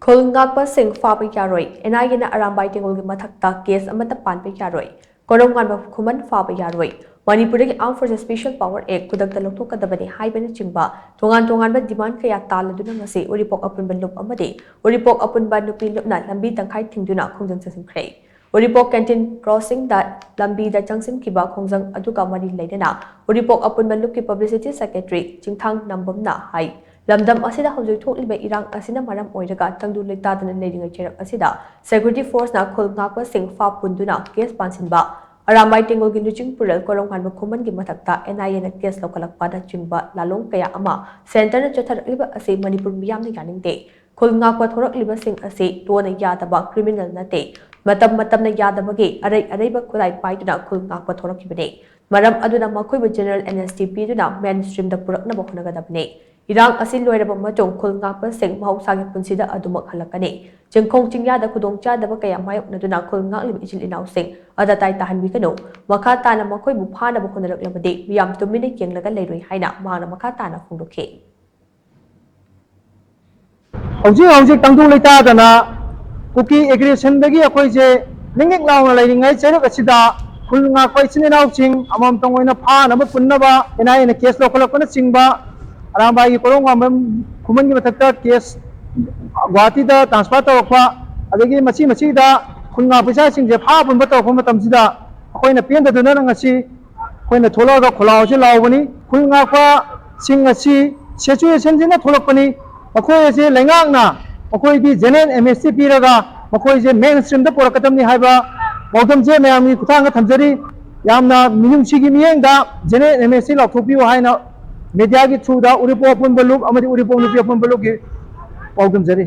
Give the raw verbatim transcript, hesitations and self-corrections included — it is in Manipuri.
ꯈꯨꯜ ꯉꯥꯛꯄꯁꯤꯡ ꯐꯥꯕ ꯌꯥꯔꯣꯏ꯫ ꯑꯦꯟ ꯑꯥꯏ ꯑꯦꯅ ꯑꯔꯥꯝꯕꯥꯏ ꯇꯦꯡꯒꯣꯜꯒꯤ ꯃꯊꯛꯇ ꯀꯦꯁ ꯑꯃꯠꯇ ꯄꯥꯟꯕ ꯌꯥꯔꯣꯏ꯫ ꯀꯣꯔꯧꯉꯥꯟꯕ ꯈꯨꯃꯟ ꯐꯥꯕ ꯌꯥꯔꯣꯏ꯫ ꯃꯅꯤꯄꯨꯔꯗꯒꯤ Armed Forces Special Power Act ꯈꯨꯗꯛꯇ ꯂꯧꯊꯣꯛꯀꯗꯕꯅꯤ ꯍꯥꯏꯕꯅꯆꯤꯡꯕ ꯇꯣꯉꯥꯟ ꯇꯣꯉꯥꯟꯕ ꯗꯤꯃꯥꯟ ꯀꯌꯥ ꯇꯥꯜꯂꯗꯨꯅ ꯉꯁꯤ ꯎꯔꯤꯄꯣꯛ ꯑꯄꯨꯟꯕ ꯂꯨꯞ ꯑꯃꯗꯤ ꯎꯔꯤꯄꯣꯛ ꯑꯄꯨꯟꯕ ꯅꯨꯄꯤ ꯂꯨꯞꯅ ꯂꯝꯕꯤ ꯇꯪꯈꯥꯏ ꯊꯤꯡꯗꯨꯅ ꯈꯣꯡꯖꯪ ꯆꯪꯁꯤꯟꯈ꯭ꯔꯦ꯫ ꯎꯔꯤꯄꯣꯛ ꯀꯦꯟꯇꯤꯟ ꯀ꯭ꯔꯣꯁꯤꯡꯗ ꯂꯝꯕꯤꯗ ꯆꯪꯁꯤꯟꯈꯤꯕ ꯈꯣꯡꯖꯪ ꯑꯗꯨꯒ ꯃꯔꯤ ꯂꯩꯅꯅ ꯎꯔꯤꯄꯣꯛ ꯑꯄꯨꯟꯕ ꯂꯨꯞꯀꯤ ꯄꯕ꯭ꯂꯤꯁꯤꯇꯤ ꯁꯦꯀ꯭ꯔꯦꯇꯔꯤ ꯆꯤꯡꯊꯥꯡ ꯅꯝꯕꯝꯅ ꯍꯥꯏ, ꯂꯝꯗꯝ ꯑꯁꯤꯗ ꯍꯧꯖꯤꯛ ꯊꯣꯛꯂꯤꯕ ꯏꯔꯥꯡ ꯑꯁꯤꯅ ꯃꯔꯝ ꯑꯣꯏꯔꯒ ꯇꯪꯗꯨ ꯂꯩꯇꯥꯗꯅ ꯂꯩꯔꯤꯉꯩ ꯆꯩꯔꯛ ꯑꯁꯤꯗ ꯁꯦꯀ꯭ꯌꯨꯔꯤꯇꯤ ꯐꯣꯔꯁꯅ ꯈꯨꯜ ꯉꯥꯛꯄꯁꯤꯡ ꯐꯥ ꯄꯨꯟꯗꯨꯅ ꯀꯦꯁ ꯄꯥꯟꯁꯤꯟꯕ, ꯑꯔꯥꯝꯕꯥꯏ ꯇꯦꯡꯒꯣꯜꯒꯤ ꯂꯨꯆꯤꯡ ꯄꯨꯔꯦꯜ ꯀꯣꯔꯧꯉꯥꯟꯕ ꯈꯨꯃꯟꯒꯤ ꯃꯊꯛꯇ ꯑꯦꯟ ꯑꯥꯏ ꯑꯦꯅ ꯀꯦꯁ ꯂꯧꯈꯠꯂꯛꯄꯅꯆꯤꯡꯕ ꯂꯥꯂꯣꯡ ꯀꯌꯥ ꯑꯃ ꯁꯦꯟꯇꯔꯅ ꯆꯠꯊꯔꯛꯂꯤꯕ ꯑꯁꯤ ꯃꯅꯤꯄꯨꯔ ꯃꯤꯌꯥꯝꯅ ꯌꯥꯅꯤꯡꯗꯦ꯫ ꯈꯨꯜ ꯉꯥꯛꯄ ꯊꯣꯔꯛꯂꯤꯕꯁꯤꯡ ꯑꯁꯤ ꯇꯣꯟꯅ ꯌꯥꯗꯕ ꯀ꯭ꯔꯤꯃꯤꯅꯦꯜ ꯅꯠꯇꯦ꯫ ꯃꯇꯝ ꯃꯇꯝꯅ ꯌꯥꯗꯕꯒꯤ ꯑꯔꯩ ꯑꯔꯩꯕ ꯈꯨꯠꯂꯥꯏ ꯄꯥꯏꯗꯨꯅ ꯈꯨꯜ ꯉꯥꯛꯄ ꯊꯣꯔꯛꯈꯤꯕꯅꯤ꯫ ꯃꯔꯝ ꯑꯗꯨꯅ ꯃꯈꯣꯏꯕꯨ ꯖꯦꯅꯔꯦꯜ ꯑꯦꯝꯅꯦꯁꯇꯤ ꯄꯤꯗꯨꯅ ꯃꯦꯟ ꯁ꯭ꯇ꯭ꯔꯤꯝꯗ ꯄꯨꯔꯛꯅꯕ ꯍꯣꯠꯅꯒꯗꯕꯅꯤ꯫ ꯏꯔꯥꯡ ꯑꯁꯤ ꯂꯣꯏꯔꯕ ꯃꯇꯨꯡ ꯈꯨꯜ ꯉꯥꯛꯄꯁꯤꯡ ꯃꯍꯧꯁꯥꯒꯤ ꯄꯨꯟꯁꯤꯗ ꯑꯗꯨꯃꯛ ꯍꯜꯂꯛꯀꯅꯤ꯫ ꯆꯤꯡꯈꯣꯡ ꯆꯤꯡꯌꯥꯗ ꯈꯨꯗꯣꯡꯆꯥꯗꯕ ꯀꯌꯥ ꯃꯥꯌꯣꯛꯅꯗꯨꯅ ꯈꯨꯜ ꯉꯥꯛꯂꯤꯕ ꯏꯆꯤꯜ ꯏꯅꯥꯎꯁꯤꯡ ꯑꯇꯇꯥꯏ ꯇꯥꯍꯟꯕꯤꯒꯅꯨ꯫ ꯃꯈꯥ ꯇꯥꯅ ꯃꯈꯣꯏꯕꯨ ꯐꯥꯅꯕ ꯍꯣꯠꯅꯔꯛꯂꯕꯗꯤ ꯃꯤꯌꯥꯝ ꯇꯨꯃꯤꯟꯅ ꯌꯦꯡꯂꯒ ꯂꯩꯔꯣꯏ ꯍꯥꯏꯅ ꯃꯍꯥꯛꯅ ꯃꯈꯥ ꯇꯥꯅ ꯐꯣꯡꯗꯣꯛꯈꯤ꯫ ꯍꯧꯖꯤꯛ ꯍꯧꯖꯤꯛ ꯇꯪꯗꯨ ꯂꯩꯇꯥꯗꯅ ꯀꯨꯀꯤ ꯑꯦꯒ꯭ꯔꯦꯁꯟꯗꯒꯤ ꯑꯩꯈꯣꯏꯁꯦ ꯅꯤꯛ ꯅꯤꯛ ꯂꯥꯎꯅ ꯂꯩꯔꯤꯉꯩ ꯆꯩꯔꯛ ꯑꯁꯤꯗ ꯈꯨꯜ ꯉꯥꯛꯄ ꯏꯆꯤꯟ ꯏꯅꯥꯎꯁꯤꯡ ꯑꯃꯃꯝꯇꯪ ꯑꯣꯏꯅ ꯐꯥꯅꯕ ꯄꯨꯟꯅꯕ ꯑꯦꯟ ꯑꯥꯏ ꯑꯦꯅ ꯀꯦꯁ ꯂꯧꯈꯠꯂꯛꯄꯅꯆꯤꯡꯕ, ꯑꯔꯥꯝꯕꯥꯏꯒꯤ ꯀꯣꯔꯧꯉꯥꯟꯕꯝ ꯈꯨꯃꯟꯒꯤ ꯃꯊꯛꯇ ꯀꯦꯁ ꯒꯨꯍꯥꯇꯤꯗ ꯇ꯭ꯔꯥꯟꯁꯐꯔ ꯇꯧꯔꯛꯄ, ꯑꯗꯒꯤ ꯃꯁꯤ ꯃꯁꯤꯗ ꯈꯨꯜ ꯉꯥꯛꯄ ꯏꯆꯥꯁꯤꯡꯁꯦ ꯐꯥ ꯄꯨꯟꯕ ꯇꯧꯔꯛꯄ ꯃꯇꯝꯁꯤꯗ ꯑꯩꯈꯣꯏꯅ ꯄꯦꯟꯗꯗꯨꯅ ꯉꯁꯤ ꯑꯩꯈꯣꯏꯅ ꯊꯣꯛꯂꯛꯑꯒ ꯈꯣꯜꯂꯥꯎꯁꯦ ꯂꯥꯎꯕꯅꯤ꯫ ꯈꯨꯜ ꯉꯥꯛꯄꯁꯤꯡ ꯑꯁꯤ ꯁꯤꯆꯨꯋꯦꯁꯟꯁꯤꯅ ꯊꯣꯛꯂꯛꯄꯅꯤ꯫ ꯃꯈꯣꯏ ꯑꯁꯤ ꯂꯩꯉꯥꯛꯅ ꯃꯈꯣꯏꯒꯤ ꯖꯦꯅꯔꯦꯜ ꯑꯦꯝꯅꯦꯁꯇꯤ ꯄꯤꯔꯒ ꯃꯈꯣꯏꯁꯦ ꯃꯦꯟ ꯁ꯭ꯇ꯭ꯔꯤꯝꯗ ꯄꯨꯔꯛꯀꯗꯕꯅꯤ ꯍꯥꯏꯕ ꯄꯥꯎꯗꯝꯁꯦ ꯃꯌꯥꯝꯒꯤ ꯈꯨꯠꯊꯥꯡꯗ ꯊꯝꯖꯔꯤ꯫ ꯌꯥꯝꯅ ꯃꯤꯅꯨꯡꯁꯤꯒꯤ ꯃꯤꯠꯌꯦꯡꯗ ꯖꯦꯅꯔꯦꯜ ꯑꯦꯝꯅꯦꯁꯇꯤ ꯂꯥꯎꯊꯣꯛꯄꯤꯌꯨ ꯍꯥꯏꯅ ꯃꯦꯗꯤꯌꯥꯒꯤ ꯊ꯭ꯔꯨꯗ ꯎꯔꯤꯄꯣꯛ ꯑꯄꯨꯟꯕ ꯂꯨꯞ ꯑꯃꯗꯤ ꯎꯔꯤꯄꯣꯛ ꯅꯨꯄꯤ ꯑꯄꯨꯟꯕ ꯂꯨꯞꯀꯤ ꯄꯥꯎꯗꯝꯖꯔꯤ꯫